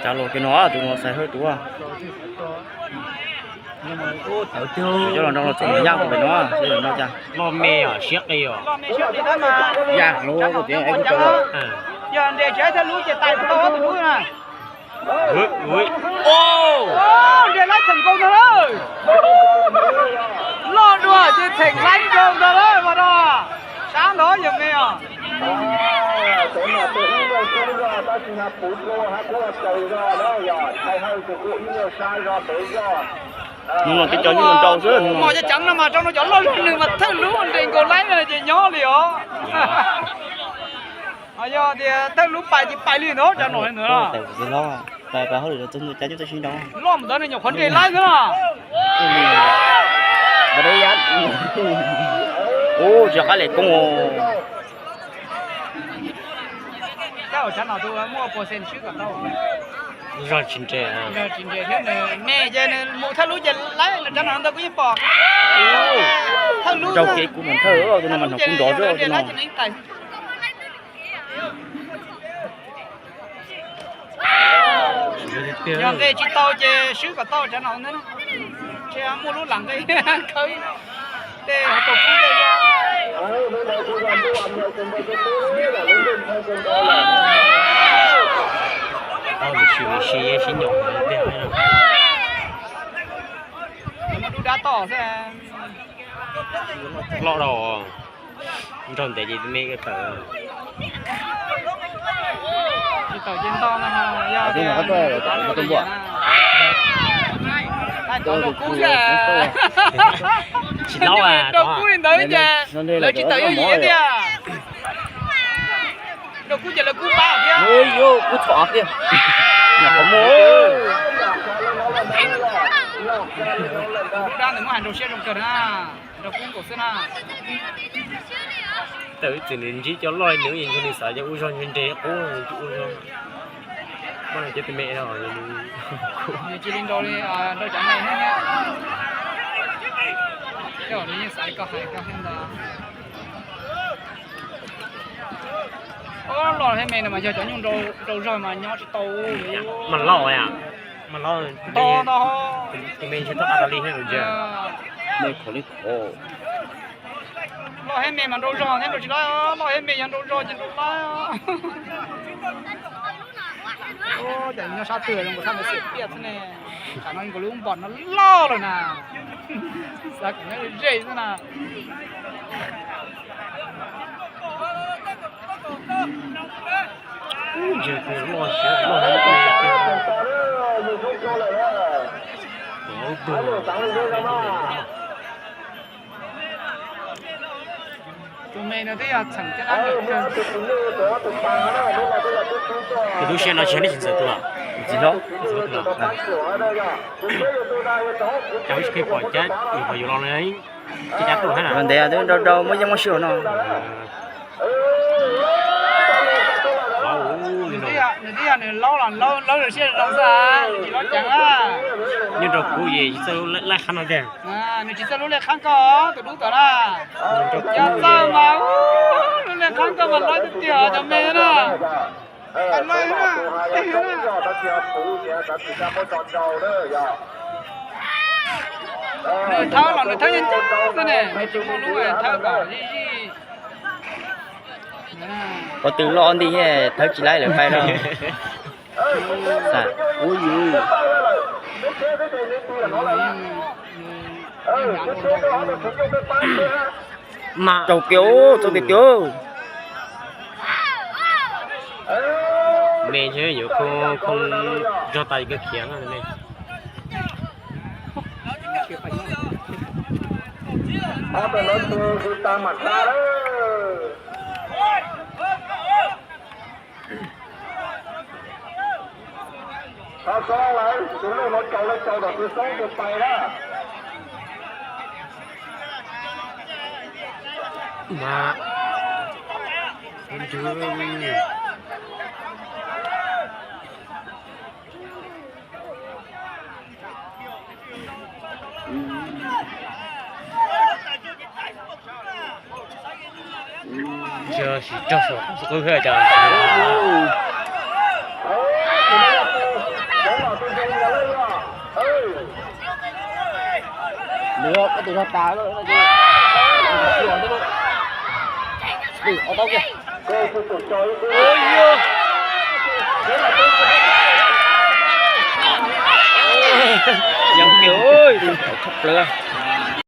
Cas los kiag no tus no xaiv hawb tus. Cov los nrog los txog yaj kuv pem no, loj me os, siab qis os. Yaj hluas kuv tias es kuv tau. Yog nres tsis thawj lub ces tais tau ob tug lub na. Nres laib txheem nkaus ntag lawm. Loj dua ces txheem laib nkaus ntag lawm mas no. Sab ntawd yog me os. Hnub no tib co nyuj nrau xwb. Mos cov ceev no mas rau no cov loj zog nws mas thawj lub nres nkaus laib no ces nyob li os. Yog tias thawj lub pais ces pais li ntawd, cov no ntawd. Loj mus ntawd nws nyuam qhuav nres laib xwb. Ub, tsis qab li koob. Tab ua tsav no tus muaj pua xees swb kom tau. Zog tsis nres, zog tsis nres thiab nws me ces nws mus thawj lub ces laib, nws tsav no ntawd kuv yeej pom. Thawj lub raug kev kuv mus thawj, tus no mas hnov kuv nrov xwb tus no. Yog nqe tsis tau ces swb kom tau tsav no ntawd. Ntshe muaj lub lam nqe khawb tej hauv paus kub tej. Tau mus sim mus sim yeej sib nyob tej. Muaj dub dab tom xwb. Loj dau. Nrog ntev ces me tawm. Tsis tawm ces nto no yog tias nrau kub xwb. Tsis laub, nrau kub li ntawd ces lawv tsis tawm yooj yim tiag. Nrau kub ces lawv kub pab thiab. Kub txhom tiag. Nyuam qhuav muaj. Lub dab ntawd muab hais nrau siab zoo kawg na. Nrau kub nkaus xwb na. Tawm ib txwm nws ntsib cov loj nws ntshe nws xav cov ua zog ntshe nres qub ua zog. Muab cov tus me no nws cia li nrau li nrau cov me thiab. Tej zaum nws yeej xav li koj hais koj hais ntag. Loj thiab me no mas yog cov nyuj nrau zog mas nyob tsis tau. Mas loj, mas loj. Tus me ntshe tau qab tas li thiab. Loj thiab me mas nrau zog thiab nrau tsis laib, loj thiab me yog nrau zog ces nrau laib. Cas nyob sab twg zoo nkaus sab ntawd xiam piaj xwb ne. Tsam no nkaus lub npom no loj lawm na. Xav kom nyob ze xwb na. Tus me no twb yog txheem caj dab nkawm kawg. Tus lub siab no tsis yog nej tsis ntxawm tus los? Tsis hlob. Cas wb tsis pom cab nyuam qhuav yuav los no, cab cab tuaj thiab na. Ntev twb nrau nrau muaj yeej muaj sij hawm no. Nws twb yog nws laub los laub lawv siab zoo xwb, nws tsis laub ceev na. Nyob rau kuv es tsis txawj lub lej qhab no tiag. Nws tsis txawj lub lej qhab koj tus dub tom na. Yog txawj mas lub lej qhab koj mas laib tiag tiag cov me na. Nws thawb los nws thawb ncaj ncaj xwb ne, nws tsis muaj lub thawb kom zij zij. Qhov twg loj nti thawb tsis laib lawm pais no. Ub yus. Rau kiag, txaus tiag tiag. Me ntshe yuav khoo khoo zog tas kawg khiav ne. Xoob lawv tus lej no tsaus lawv tsaus tom tus xoob tus pais na. Mas nrug Ntsia sim raug saum qub thiab cas. Lwm ob tug zog tas lawm no ces, ua tau kiag. Yog kiag, tshaj plaws.